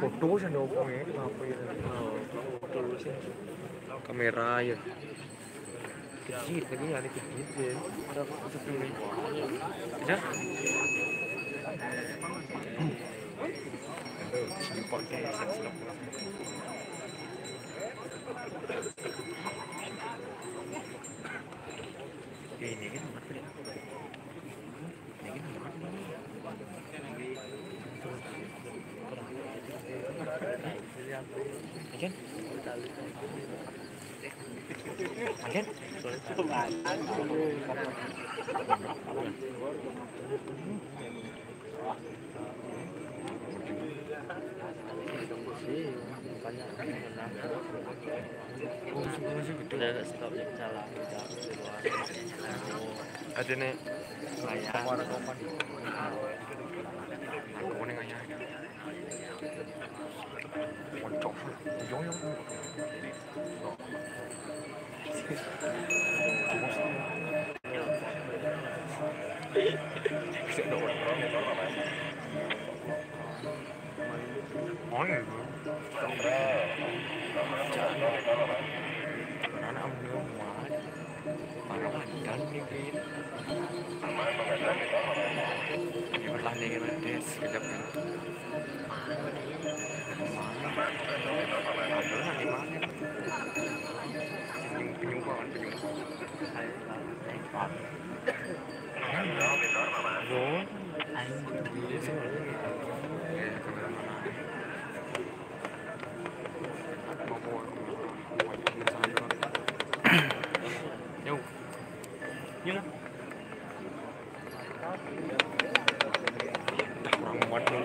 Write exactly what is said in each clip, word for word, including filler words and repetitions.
Foto sih, ada apa ya? Apa ya? Oh, foto sih. Kamera ya. Kecil lagi, ada kecil ya. Ada apa, seperti ini? Ya. Ini kan apa ya? Ini kan apa? Ini kan? Ini kan? Ada nih. Aku nih ngayah. Moncok. Yo, yo. Oh, iya. Jangan. Jangan, Om, Om, Om. Parah, Om, dan nih, Pin. Ini berlah nih, Pin. Des, sekejap, Pin. Mana? Aduh, nanti mana? Penyum-, penyumbang, penyumbang. Ayo, ayo, ayo. Bon. Ayo, ayo. Yo. Yo lah. Dah kurang muat ni.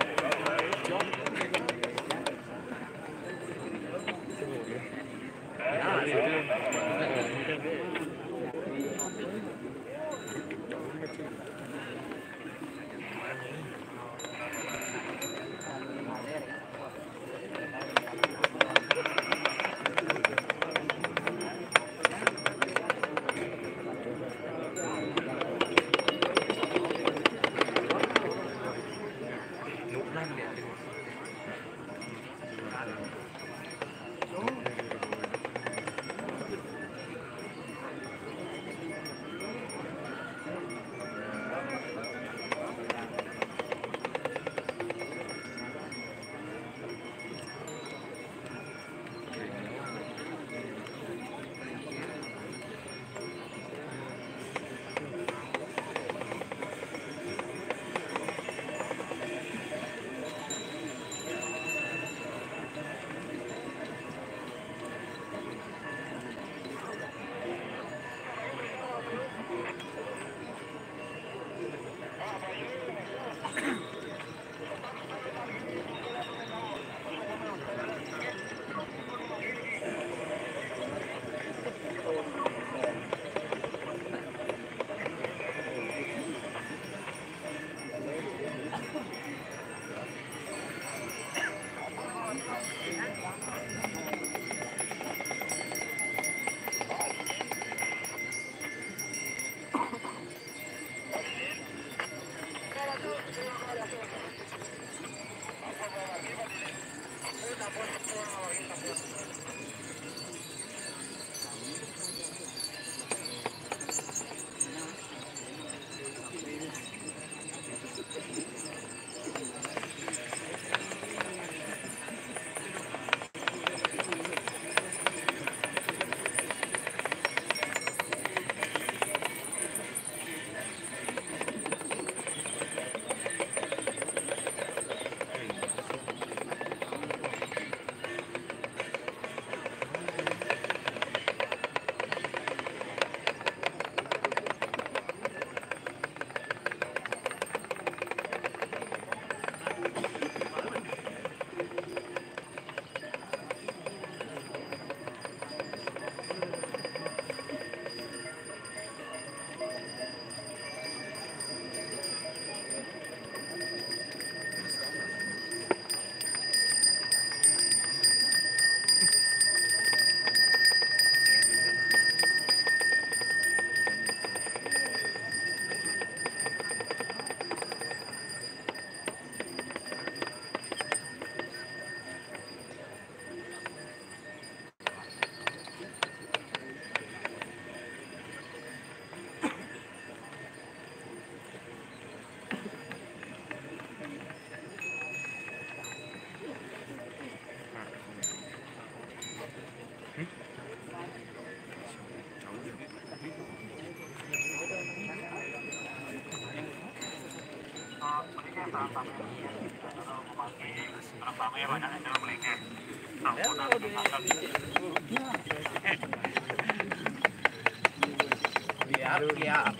Siap, siap.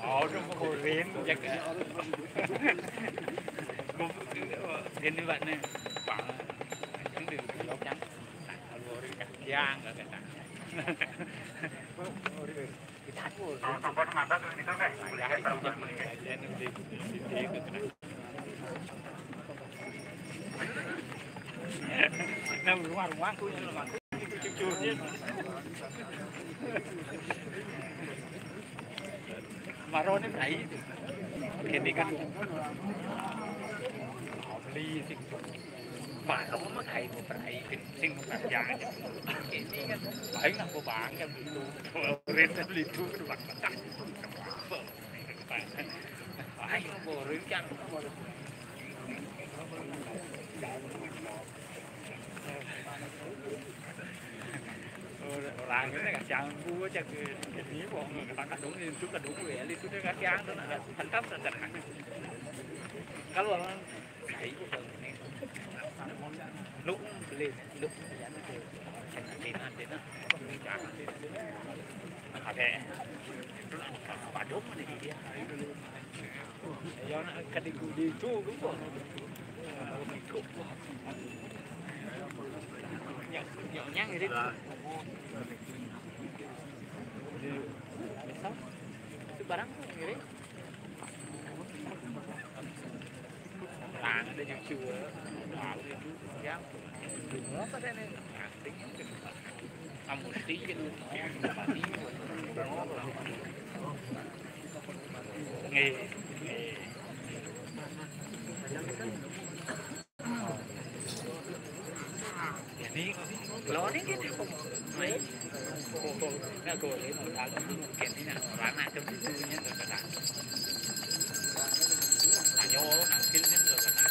Oh, udah mau kurin, jaga. Ini buat nih. Bang. Ini di blok yang. Yang enggak kena. Kita atur. Nah, rumah-rumah aku ini rumah. Marone brai. Kene kan beli sih. Maro mah kai mau brai, sing mau kerja aja. Kene kan paling aku bangga gitu. Renta beli itu kan. Ayo, boring kan. Orang ini kasih angku aja ke ini, wong, kita kadung itu, kadung ya, itu dia kasih angku, nah, hantam saja. Kalau orang, nah, itu kalau ini, lu beli, lu beli, ada, ada, ada, ada, ada, padung ini dia. Ya, nak kadi ku di tu, tu pun. Nyok, nyok, nyang, jadi. Misal, itu barang tu, jadi. Lang ada juga. Lalu itu, ya. Apa dah ni? Anting. Kamu mesti gitu. Nggih. Nggih. Jadi, kalau ini gitu, mai. Nah, kalau ini, kalau ini, mungkin ini, nah, orang nak ke bukunya, nggak kena. Tanya orang, nangkilnya, nggak kena.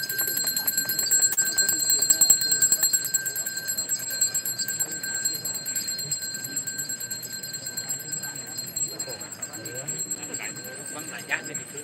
Bang, banyak deh gitu.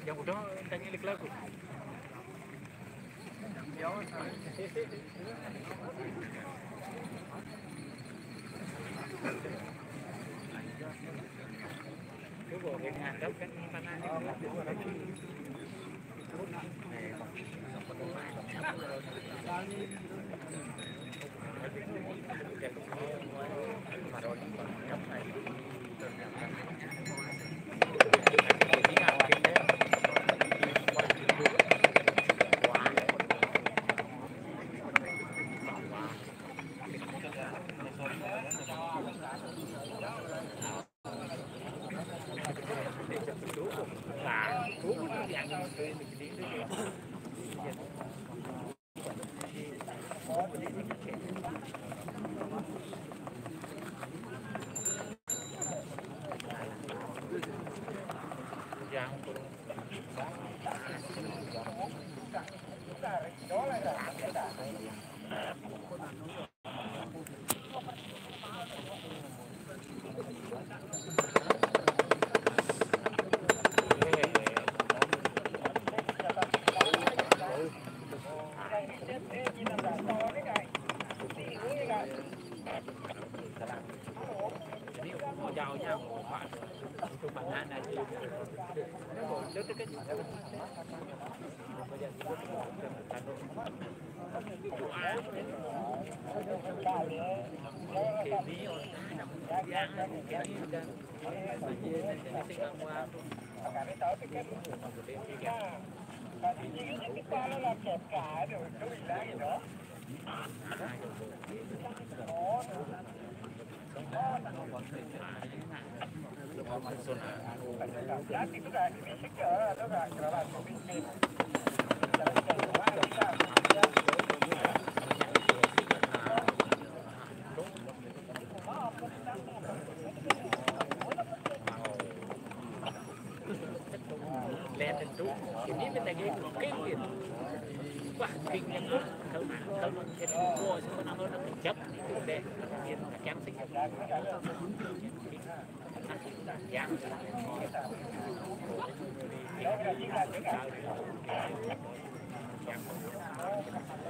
Yang udah tanya lagi lagu.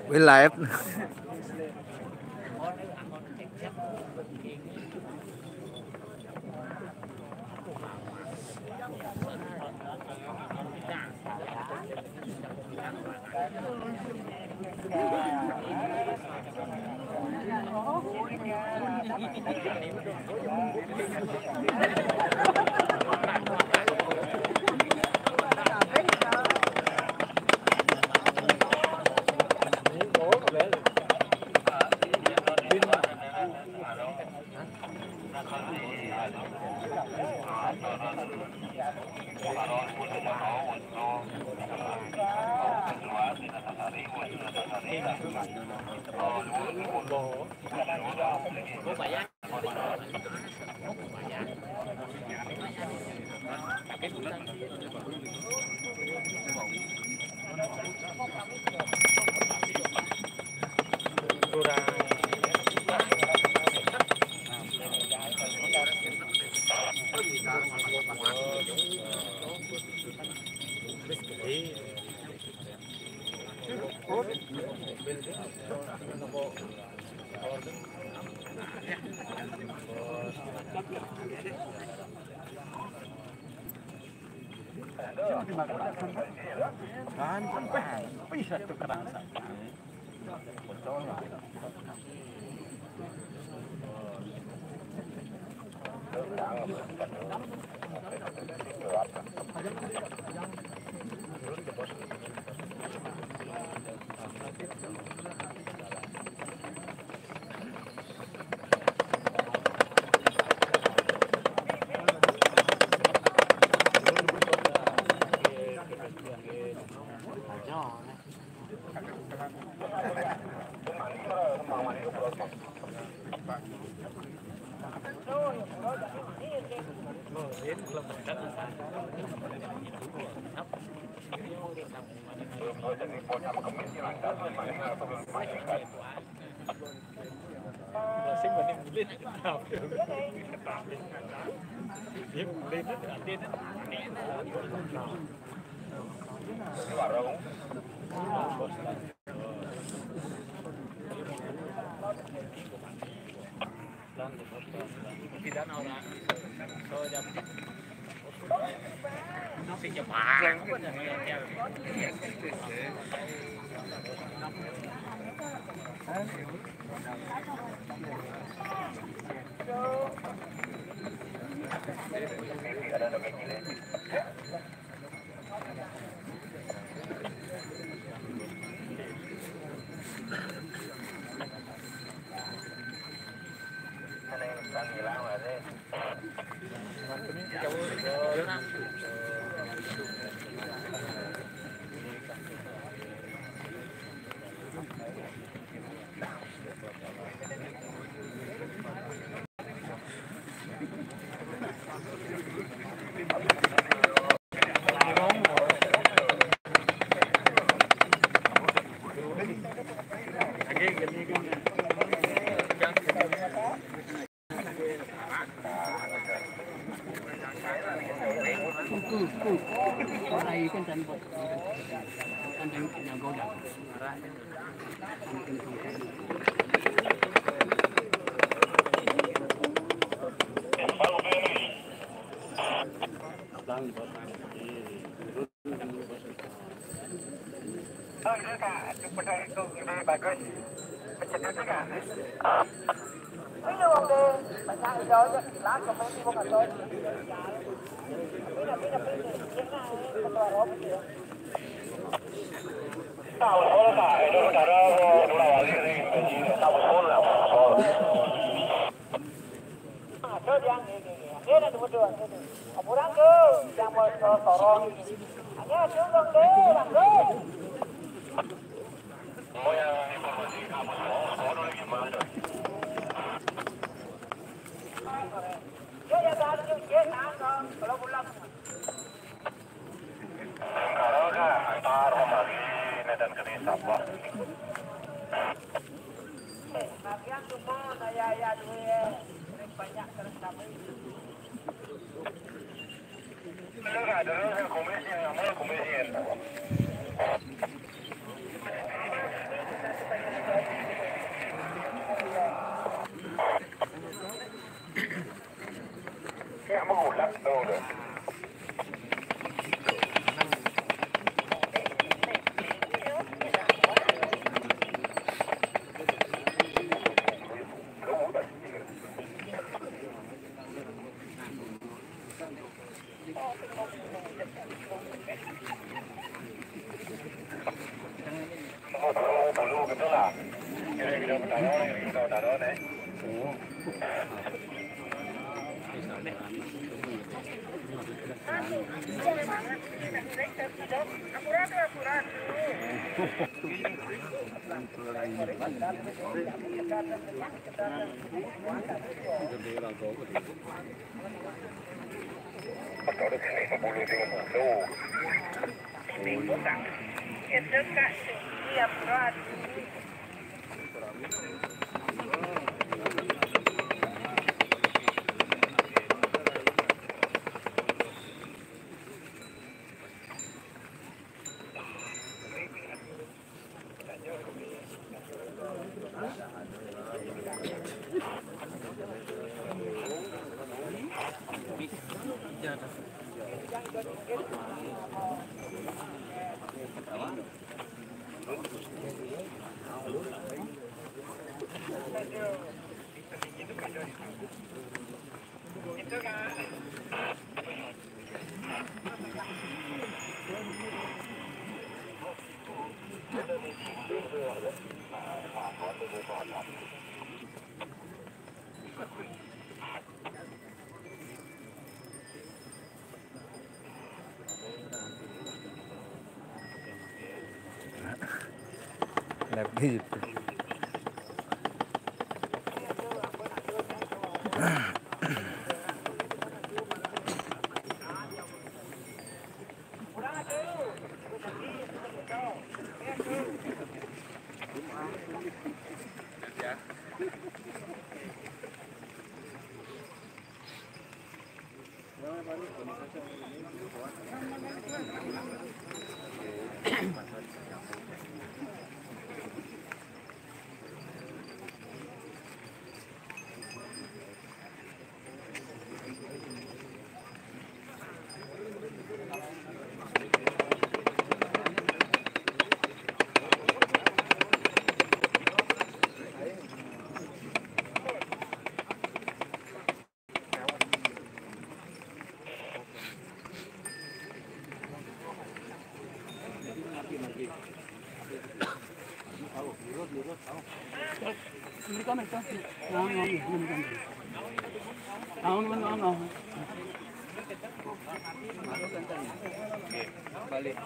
We live. Kan sampai bisa tukeran sampah. Bagus. Ini wong deh, banyak hijau aja, lah komen di muka tuh. Ini, ini, ini, ini, ini, ketua robot ya. Tahu sekolah tak? Itu saudara mau bola balik nih. Tahu sekolah, tahu sekolah. Aduh, dia ini, ini, ini. Dia ada dua, dua, ini. Ampun, tuh, yang mau sorong. Hanya dulu dong, deh, deh. Lebih itu. Balik.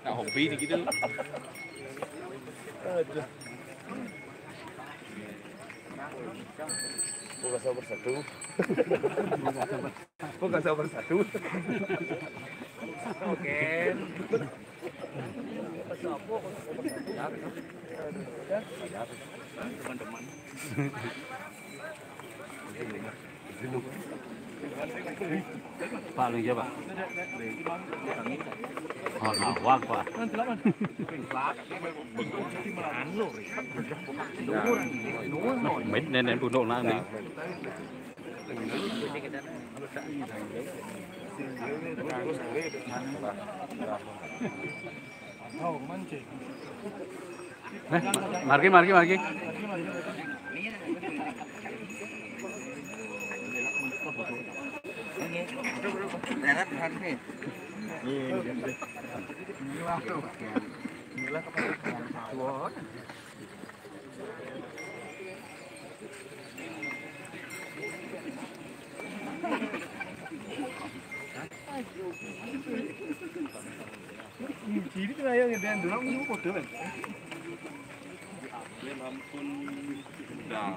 Nah, hobi nih gitu. Aduh. Bukan sabar satu. Bukan sabar satu. Oke. Teman-teman. Pak, lu iya, Pak. Oh, nawak, Pak. Mit nenek punduk nak ni. Nah, margi, margi, margi. Jadi tuh ayo ngedan dulu, ini foto kan. Ya ampun. Dah.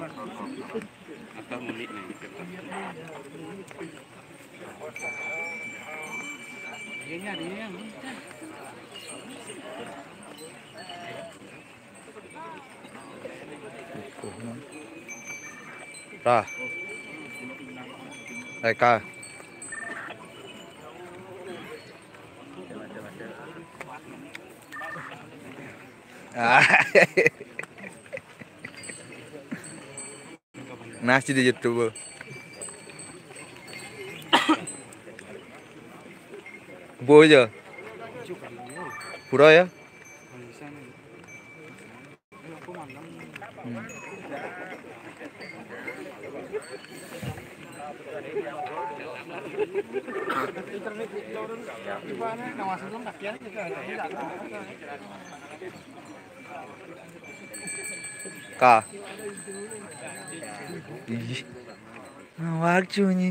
Atau menit nih. Kayaknya ada yang Dah. Eka. Ah. Nasi di YouTube. Boy ya. Pura ya. Ka. Ih. Nah, waktu ni.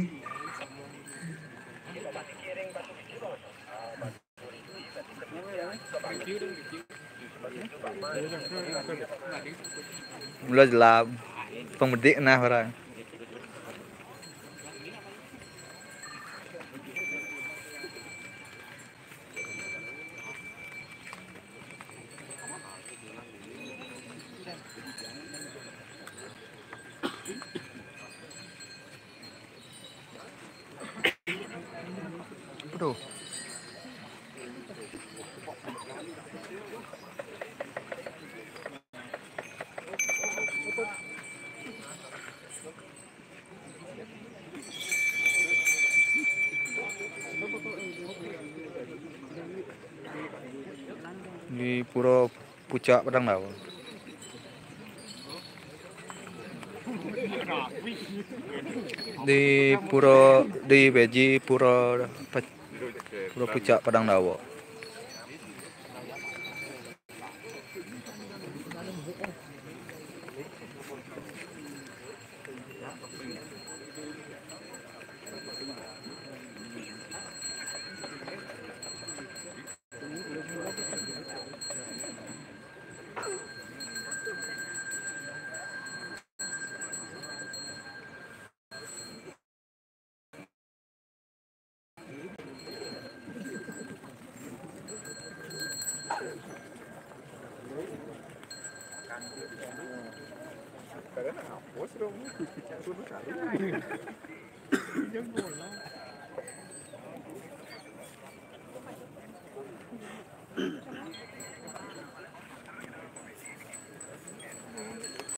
Mula jelap. Pemedik nah orang. Aduh. Di Pura Pucak Padang Dawa. Di pura, di Beji, pura, Pura Pucak Padang Dawa. Karena hapus dong. Suruh kali. Yang bola.